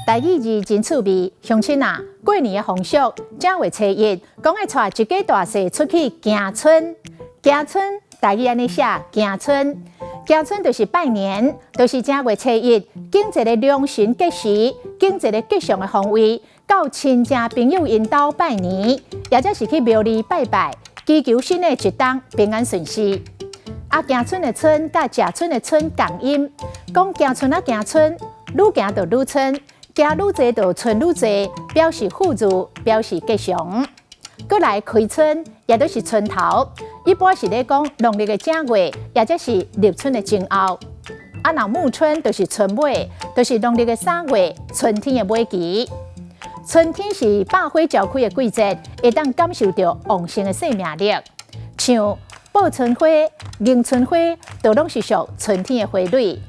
台語字真趣味，鄉親啊，過年的風俗，正月初一，講愛帶一家大細出去行春。行春，台語按呢寫，行春。行春就是拜年，就是正月初一，揀一个良辰吉時，揀一个吉祥的方位，到親戚朋友𪜶兜拜年，抑者是去廟裡拜拜，祈求新的一冬平安順遂。啊，行春的春佮食春的春仝音，講行春仔行春，愈行就愈春。行愈濟就春愈濟，表示富足，表示吉祥。閣來開春，也就是春頭，一般是咧講農曆的正月，抑者是立春的前後。啊，若暮春就是春尾，就是農曆的3月，春天的尾期。春天是百花齊開的季節，會當感受著旺盛的生命力。像報春花、迎春花，都攏是屬春天的花蕊。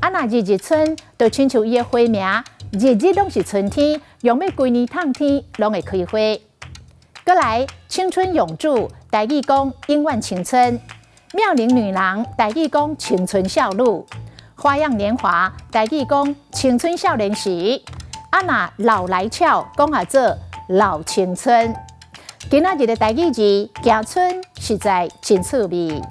啊，若日日春，就親像伊的花名，日日攏是春天，用欲規年透天攏會開花。閣來，青春永駐，台語講永遠青春；妙齡女郎，台語講青春少女；花樣年華，台語講青春少年時。啊，若老來俏，講下做老青春。今仔日的台語字，行春實在真趣味。